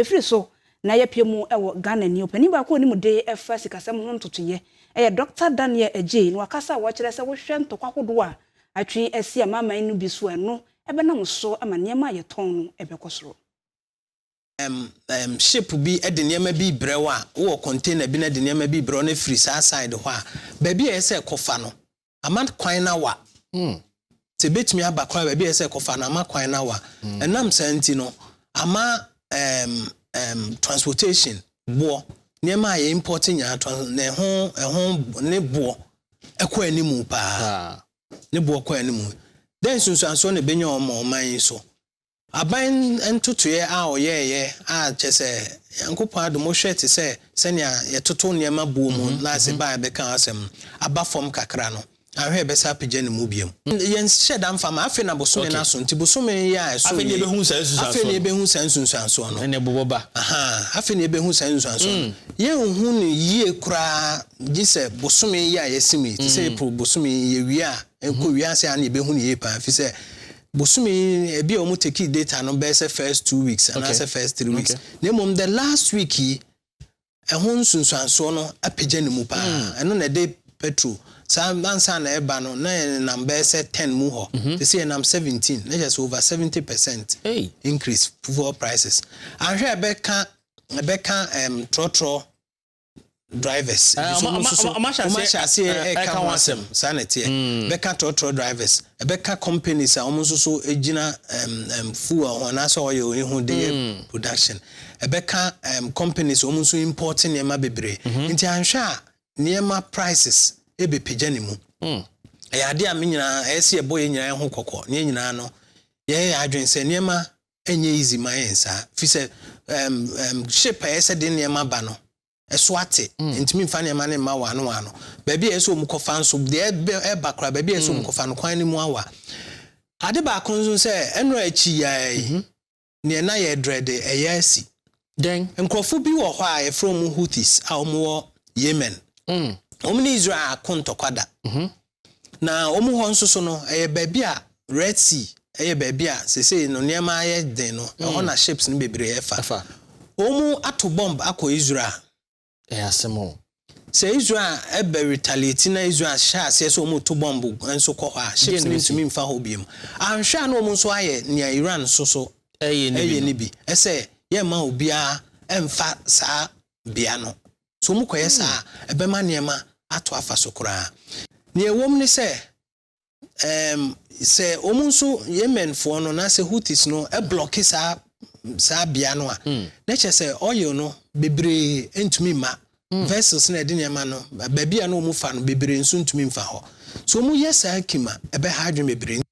Ɛfiri so na yɛapue mu wɔ Ghana ni. Ɔpanin baako a ɔnim de fa sikasɛm ho ntotoeɛ yɛ Dɔkta Daniel Adjei na wakasa a ɔkyerɛ sɛ wohwɛ ntɔkwa ahodoɔ a atwe asi amanaman no bi so a ɛno bɛnam so ma nneɛma a yɛtɔn no bɛkɔ soro. Um, ship bi de nneɛma bi rebrɛ wo a, wowɔ container bi na de nneɛma bi rebrɛ wo na firi saa side hɔ a, baabi a ɛyɛ sɛ ɛkɔfa no, ama kwan no awa. Sɛ ebetumi aba koraa baabi a ɛyɛ sɛ ɛkɔfa no, ama kwan no awa. Ɛnam saa nti no, ama um, um, transportation boɔ, nneɛma a yɛ import nyinaa, trans, ne ho, ɛho, ne boɔ ɛkɔ anim paa. Ne boɔ kɔ anim. Dɛn nsunsuansoɔ na ebenya wɔn ɔman yi so? Aban ntotoeɛ a ɔyɛeɛ a kyerɛ sɛ Nyankopɔn adom wohwɛ te sɛ sɛnea yɛtoto nneɛma buo mu na ase baa ɛbɛka asɛm no aba fam kakra no, ahwɛ ɛbɛsa apagya ne mu biom. Yɛnhyɛ da mfa ma afei na bosome no aso nti bosome yi a ɛso Afei na yi yɛbɛhu saa nsunsuansoɔ afei na no. yɛbɛhu saa nsunsuansoɔ no. Ɛna ɛbobɔ ba. Ahaa, afei na yɛbɛhu saa nsunsuansoɔ no. Yɛnhu no yie koraa gye sɛ bosome yi a yɛsim yi, te sɛ April bosome yi yɛwie a, ɛkɔ wiase a na yɛbɛhu no yie paa ɛfiri sɛ Bosome yi ebi a wɔn take data no bɛyɛ sɛ first 2 weeks anaasɛ first 3 weeks. Na mmom the last week yi ɛho nsunsuansoɔ no apagya ne mu paa. Ɛno na ɛde petrol saa ansa na ɛba no na yɛnam bɛyɛ sɛ 10 mu hɔ. Te sɛ yɛnam 17 na kyerɛ sɛ over 70% increase fuel prices. Ahwɛ ɛbɛka ɛbɛka trɔtrɔ drivers. Eh, Nso ɔmo nso so ɔmo ahyɛ ɔmo aseɛ ahyɛ aseɛ ɛka ɛka ho ho asɛm. asɛm. Saa na ɛteɛ. Bɛka trɔtrɔ drivers, ɛbɛka companies a ɔmo nso so gyina fuel ho anaasɛ oil yi ho de yɛ production, ɛbɛka companies a ɔmo nso import nneɛma bebree. Nti anhwɛ a nneɛma prices ɛbɛpagya ne mu. Ɛyɛ adeɛ a me nyinaa ɛyɛ sɛ yɛbɔ yɛn nyinaa ho kɔkɔ ne yɛn nyinaa no yɛyɛ yɛn adwene sɛ nneɛma ɛnyɛ easy ma yɛn saa fi sɛ ship a ɛyɛ sɛ de nneɛma ba no ɛso ate. Ntumi nfa nneɛma no mma wano wano. Baabi a ɛyɛ sɛ wɔn kɔfa nso deɛ ɛba koraa, baabi a ɛyɛ sɛ wɔn kɔfa no kwan no mu awa. Ade baako nso sɛ ɛnora akyi yaa yi nea na yɛ dread ɛyɛ asi. Dɛn? Nkurɔfo bi wɔ hɔ a yɛfrɛ wɔn Houthis a wɔn wɔ Yemen. Wɔn ne Israel ako ntɔkwa da. Na wɔn hɔ nso so no ɛyɛ baabi a Red Sea ɛyɛ baabi a sesei no nneɛma ayɛ den no, ɛhɔ na ships no bebree ɛfa. Ɛfa. Wɔn ato bomb akɔ Israel. Ɛyɛ asɛm o. Sɛ Israel ɛbɛ retaliate na Israel hyɛ aseɛ sɛ wɔn to bomb nso kɔ hɔ a, ships no ntumi nfa hɔ biom. Ahwɛ a na wɔn nso ayɛ nea Iran nso so ɛyɛ ne bi ɛyɛ no. Ne bi ɛsɛ yɛmma obiara ɛmfa saa bea no so. Wɔn kɔyɛ saa a, ɛbɛma nneɛma ato afa so koraa. Nea ɛwɔ mu ne sɛ sɛ wɔn nso Yemenfoɔ no na sɛ Houthis no ɛblock saa bea no a, na kyerɛ sɛ oil no bebree ntumi mma. Vessels na ɛde nneɛma no baabi a na wɔn fa no bebree nso ntumi mfa hɔ. So wɔn yɛ saa kima, ɛbɛha adwene bebree.